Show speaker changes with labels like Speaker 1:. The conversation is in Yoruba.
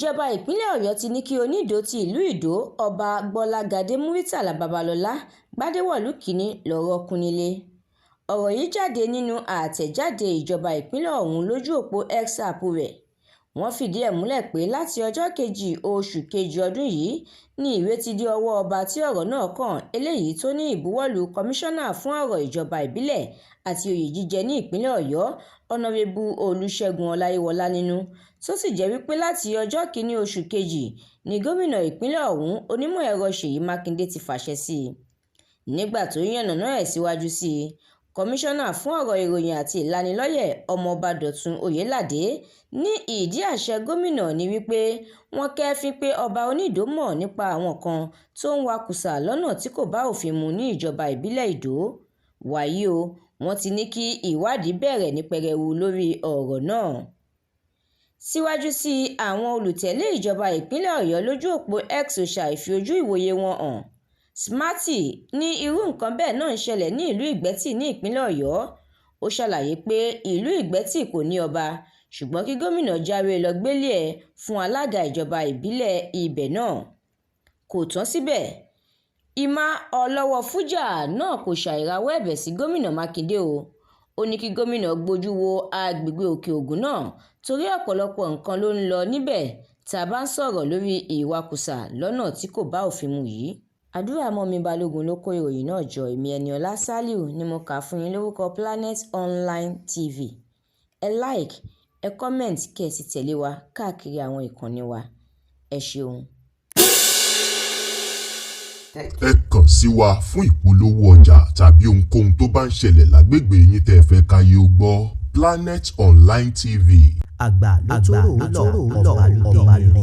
Speaker 1: Ìjọba ìpínlẹ̀ Ọ̀yọ́ ti ní kí Onídòó ti ìlú Ìdó, Ọba Gbọ̀lagadé Muritàlá Babalọ́lá Gbadèwọ̀lú Kínní lọ́ọ́ rọ́ọ̀kùn nílẹ̀. Ọ̀rọ̀ yìí jáde nínú àtẹ̀jáde ìjọba ìpínlẹ̀ ọ̀hún lójú òpó X app rẹ̀. Wọ́n fìdí ẹ̀ múlẹ̀ pé láti ọjọ́ 2 oṣù kejì ọdún yìí ni ìwé ti dé ọwọ́ ọba tí ọ̀rọ̀ náà kàn, eléyìí tó ní ìbuwọ́lù Kọmíṣánná fún ọ̀rọ̀ ìjọba ìbílẹ̀ àti oyè jíjẹ ní ìpínlẹ̀ Ọ̀yọ́, Ọ̀nàrẹ́bù Olúṣẹ́gun Ọláyíwọlá nínú, tó sì jẹ́ wípé láti ọjọ́ 1 oṣù kejì ni gómìnà ìpínlẹ̀ ọ̀hún, Onímọ̀-ẹ̀rọ Ṣèyí Mákindè, ti fàṣẹ sí i. Nígbà tó ń yànnàná ẹ̀ síwájú sí i, Kọmíṣánná fún ọ̀rọ̀ ìròyìn àti ìlanilọ́yẹ̀, Ọmọọba Dọ̀tun Oyèládé ní ìdí àṣẹ gómìnà ní wípé wọ́n kẹ́ẹ́fín pé ọba Onídòó mọ̀ nípa àwọn kan tó ń wa kùsà lọ́nà tí kò bá òfin mu ní ìjọba ìbílẹ̀ Ìdó. Wàyí o, wọ́n ti ní kí ìwádìí bẹ̀rẹ̀ ní pẹrẹu lórí ọ̀rọ̀ náà. Síwájú sí i, àwọn olùtẹ̀lé ìjọba ìpínlẹ̀ Ọ̀yọ́ lójú òpó X ò ṣàì fi ojú ìwòye wọn hàn. Smarty ní irú nǹkan bẹ́ẹ̀ náà ń ṣẹlẹ̀ ní ìlú Ìgbẹ́tì ní ìpínlẹ̀ Ọ̀yọ́. Ó ṣàlàyé pé ìlú Ìgbẹ́tì kò ní ọba, ṣùgbọ́n kí gómìnà jáwé lọ gbélé ẹ̀ fún alága ìjọba ìbílẹ̀ ibẹ̀ náà. Kò tán síbẹ̀, Emma Ọlọ́wọ́-Fújà náà kò ṣàì rawọ́ ẹ̀bẹ̀ sí Gómìnà Mákindè o. Ó ní kí gómìnà gbójú wo agbègbè Òkè-Ògùn náà torí ọ̀pọ̀lọpọ̀ nǹkan ló ń lọ níbẹ̀ tá a bá ń sọ̀rọ̀ lórí ìwakùsà lọ́nà tí kò bá òfin mu yìí. Àdúràmọ́mi Balógun ló kó ìròyìn náà jọ. Èmi Ẹniọlá Sálíù ni mo kà á fún yín lórúkọ Planet Online TV. Ẹ like, ẹ comment, kí ẹ sì tẹ̀lé wa káàkiri àwọn ìkànnì wa. Ẹ ṣeun.
Speaker 2: Ẹ kàn sí wa fún ìpolówó ọjà tàbí ohunkóhun tó bá ń ṣẹlẹ̀ lágbègbè yín tẹ́ ẹ fẹ́ káyé ó gbọ́. Planet Online TV.
Speaker 3: Àgbà ló tó rò ó lọ, ọba ló dé.